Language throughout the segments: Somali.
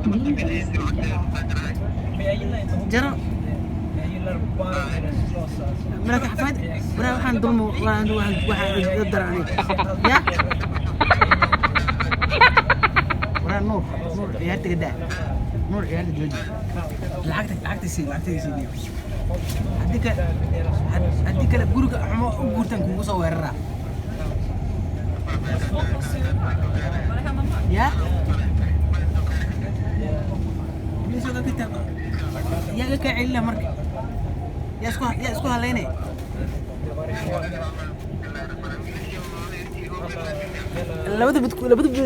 Men jag gillar inte hockey. Jaro. Jag gillar bara deras trasa alltså. Marka xafaayad waraa waxaan dulmo waxaan waxaan dara aniga ya. Waraa Nuur, Nuur, ciyaarta gadaa. Nuur, ciyaarta jooji. Lacagta sii, lacagta sii niyo. Haddii kale, haddii kale guriga xumo u guurtaan kugu soo weeraraa ya. Boliis ogaa kartaa, yaa iga kaa celina marka, yaa isku halaynay. Labada bud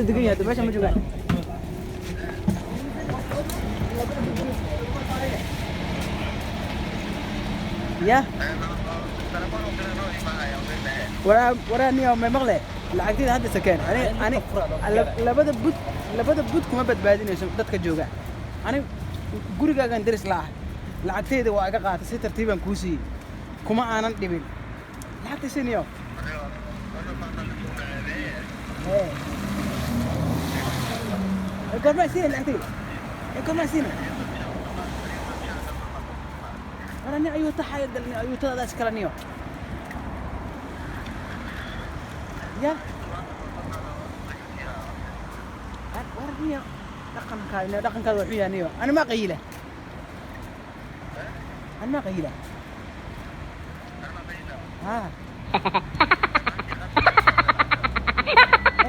degan yahay meesha ma joogaan. Ya waraa niyo may maqle, lacagtida hadda sakeen. Ani labada bud kuma badbaadinayso dadka jooga. Ani gurigaagan deris la ah, lacagtayda waa iga qaatay, si tartiibaan kuu siiyey, kuma aanan dhibin. Lacagta si niyo. Goormaa siina lacagtayda? Goormaa siina? Waraa nin ayuu taxaya gal ayuutadaadaas kala niyo ya. War niyo, dhaqankaada wuxuu yahay niyo, ani ma qayila, ani ma qayila. Ha,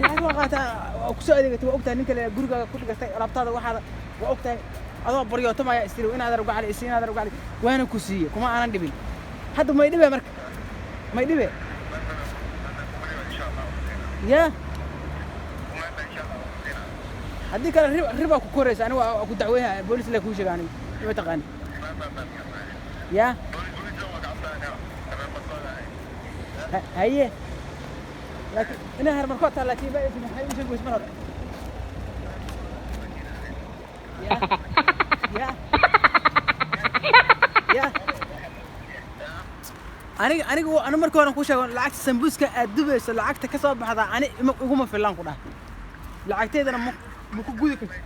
lacag waa qaataa, waa kusoo adeegatay, waa ogtahay. Nin kale gurigaaga ku dhigatay alaabtaada, waxaada waa ogtahay. Adoo baryootamaya istiri inaadan ugacali isi, inaadan ugacali, waana ku siiyey, kuma aanan dhibin. Hadda may dhibe marka, may dhibe ya. Haddii kale ribaa ku koraysa. Ani waa ku dacweynaya, boolis le kuu sheega. Aniga ima taqaani ya. Haye, laakiin inaa hermarkood taa, laakiin ma maxay u sheegi weyse mar hore ya ya ya. Aniga ani marka horan kuu sheego, lacagta sambuuska aad dubayso, lacagta ka soo baxda ani iguma filan ku dhahay. Lacagteydana ma ku gudi kartid,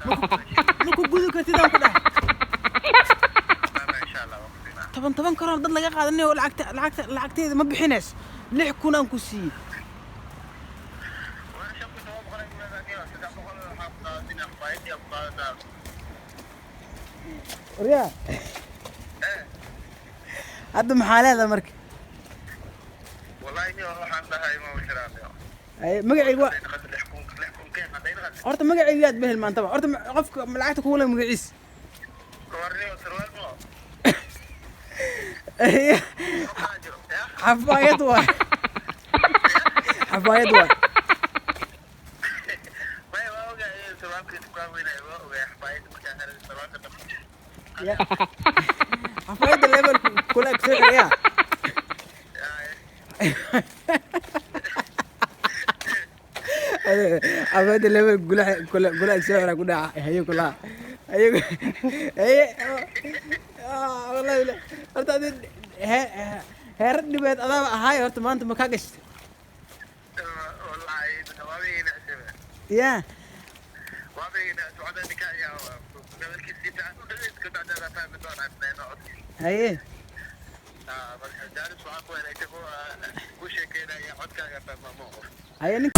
ma ku gudi kartid aan ku dhahay. 10 karoon dad laga qaadanayo, lacagteeda ma bixinayso. 6,000 aan ku siiyey. Waryaa, hadda maxaa leedahay marka? Ay, magacayga waa horta, magacayga yaad behel maantaba horta. Qofka lacagta kugu leh magaciis xafaayad waa, xafaayad waa. Ya xafaayadda level kula eg soo xiriyaa. Xafaayadda level gula kula kula eg soo xiraa ku dhaca. Haye, kula haye haye. Wallahi horta adi heerar dhibeed adaaba ahaay. Horta maanta ma kaa gashtay ya? Haye haye nin.